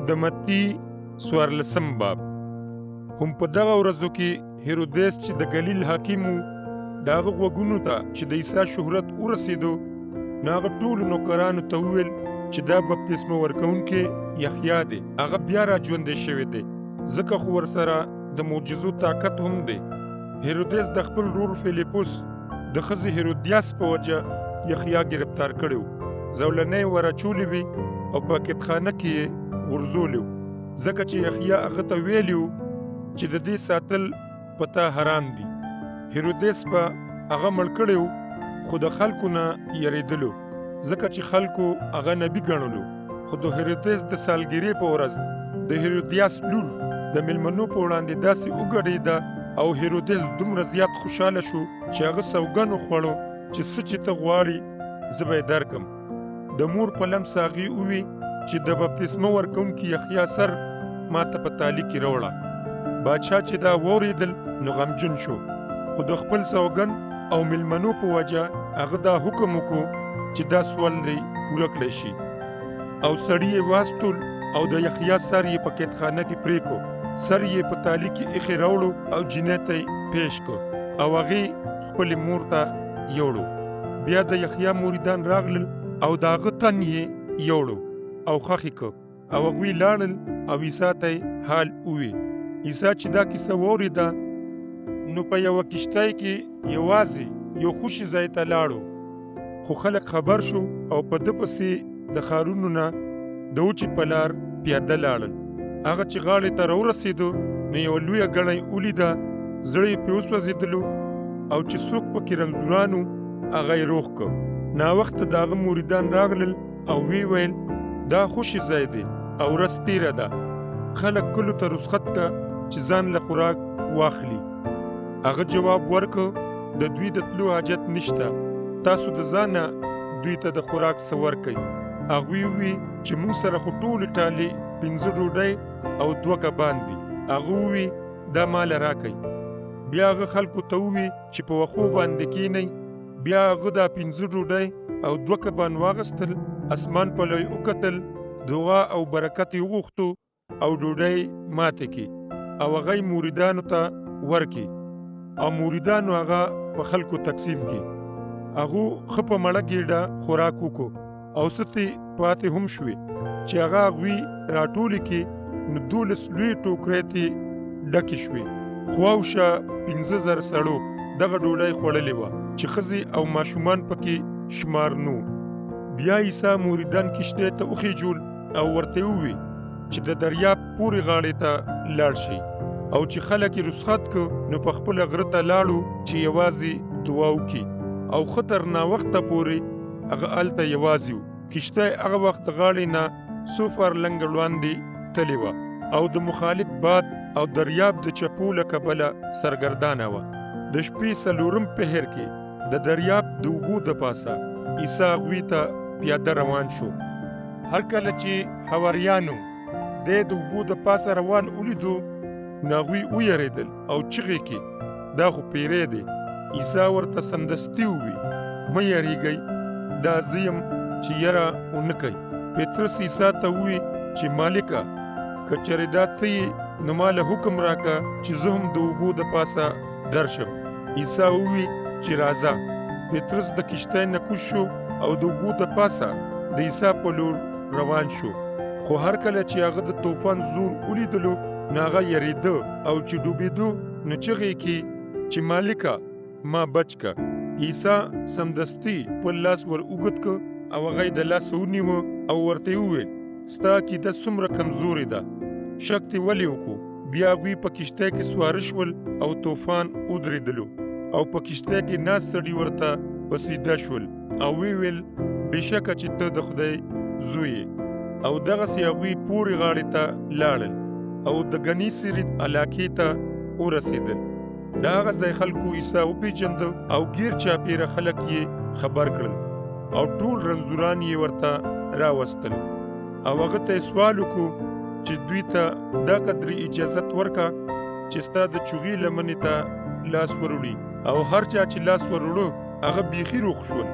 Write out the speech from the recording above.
د متی څوارلسم باب. هم په دغه ورځو کې هیرودیس چې د ګلیل حاکم و، د هغه غوږونو ته چې د عیسی شهرت ورسېدو، نو هغه ټولو نوکرانو ته وویل چې دا بپتسمه ورکوونکی یحیی دی، هغه بیا را ژوندی شوی دی، ځکه خو ورسره د معجزو طاقت هم دی. هیرودیس د خپل ورور فیلیپوس د ښځې هیرودیاس په وجه یحیی ګرفتار کړی و، زولنې یې وراچولې وې او په قیدخانه کې یې غورځولی و، ځکه چې یحیی هغه ته ویلي و چې د دې ساتل په تا حرام دي. هیرودیس به هغه مړ کړی و، خو د خلکو نه یریدلو، ځکه چې خلکو هغه نبي ګڼلو. خو د هیرودیس د سالګیرې په ورځ د هیرودیاس لور د میلمنو په وړاندې داسې وګډېده او هیرودیس دومره زیات خوشحاله شو چې هغه سوګند وخوړو چې څه چې ته غواړي زه به یې درکم. د مور په لمس هغې ووی چې د بپتسمه ورکوونکي یحیی سر ما ته په تالي کې راوړه. باچا چې دا واورېدل نو غمجن شو، خو د خپل سوګند او میلمنو په وجه هغه دا حکم وکړو چې دا سوال دې پوره کړی شي. او سړي یې واستول او د یحیی سر یې په قیدخانه کې پرې کړو. سر یې په تالي کې ایښی راوړو او جینۍ ته یې پیش کړ او هغې خپلې مور ته یوړو. بیا د یحیی مریدان راغلل او د هغه تن یې یوړو او ښخ یې کړ او هغوی لاړل او عیسی ته یې حال ووی. عیسی چې دا کیسه واورېده نو په یوه کښتۍ کې یوازې یو خوشي ځای ته لاړو، خو خلک خبر شو او په ده پسې د ښارونو نه د وچې په لار پیاده لاړل. هغه چې غاړې ته راورسېدو نو یوه لویه ګڼه یې ولیده، زړه یې پرې وسوځېدلو او چې څوک پکې رنځوران وو هغه یې روغ کړ. ناوخته د هغه مریدان راغلل او ویې ویل، دا خوشي ځای دی او ورځ تېره ده، خلک کلو ته رخصت کړه چې ځان له خوراک واخلي. هغه جواب ورکړ، د دوی د تلو حاجت نشته، تاسو د ځانه دوی ته د خوراک څه ورکئ. هغوی ووی چې موږ سره خو ټولې ټالې 5 ډوډۍ او 2 کبان دي. هغه ووی دا ماله راکئ. بیا هغه خلکو ته ووی چې په وښو باندې کینئ. بیا هغه دا 5 ډوډۍ او 2 کبان واغستل، اسمان پلو یې وکتل، دعا او برکت یې وغوښتو او ډوډۍ ماتې کړې او هغه یې مریدانو ته ورکړې او مریدانو هغه په خلکو تقسیم کړي. هغو ښه په مړه ګېډه خوراک وکړو او څه ترې پاتې هم شوې چې هغه هغوی راټولې کړې نو 12 لوی ټوکرۍ ترې ډکې شوې. خواوشا 5000 سړو دغه ډوډۍ خوړلې وه چې ښځې او ماشومان پکې شمار نه وو. بیا عیسی مریدان کښتۍ ته وخیژول او ورته یې وویل چې د دریاب پورې غاړې ته لاړ شئ. او چې خلک یې رخصت کړ نو په خپله غره ته لاړو چې یوازې دعا وکړي. او ښه تر ناوخته پورې هغه هلته یوازې و. کښتۍ هغه وخت د غاړې نه څو فرلنګه وړاندې تللې وه او د مخالف باد او دریاب د چپو له کبله سرګردانه وه. د شپې 4 پهر کې د دریاب د اوبو د پاسه عیسی هغوی ته پیاده روان شو. هر کله چې حواریانو دی د اوبو د پاسه روان ولیدو نو هغوی ویرېدل او چغې کړې، دا خو پیری دی. عیسی ورته سمدستي وویل، مه یریږئ، دا زه یم چې یره ونه کړئ. پطرس عیسی ته وویل چې مالکه، که چېرې دا ته یې نو ما له حکم راکړه چې زه هم د اوبو د پاسه درشم. عیسی وویل چې راځه. پطرس د کښتۍ نه کوز شو او د اوبو د پاسه د عیسی په لور روان شو. خو هر کله چې هغه د طوفان زور ولیدلو نو هغه یریده او چې ډوبېدو نو چغې یې کړې چې مالکه، ما بچ که. عیسی سمدستي خپل لاس ور اوږد کړ او هغه یې د لاسه ونیوه او ورته یې وویل، ستا عقیده څومره کمزورې ده، شک دې ولې وکړو؟ بیا هغوی په کښتۍ کې سواره شول او طوفان ودرېدلو او په کښتۍ کې ناست سړي ورته په سجده شول او ویې ویل، بېشکه چې ته د خدای زوی یې. او دغسې هغوی پورې غاړې ته لاړل او د ګنیسریت علاقې ته ورسېدل. د هغه ځای خلکو عیسی وپېژنده او ګیر چاپېره خلک یې خبر کړل او ټول رنځوران یې ورته راوستل. او هغه ته یې سوال وکړو چې دوی ته دا قدرې اجازت ورکړه چې ستا د چوغې لمنې ته لاس وروړي. او هر چا چې لاس وروړو هغه بیخي روغ شول.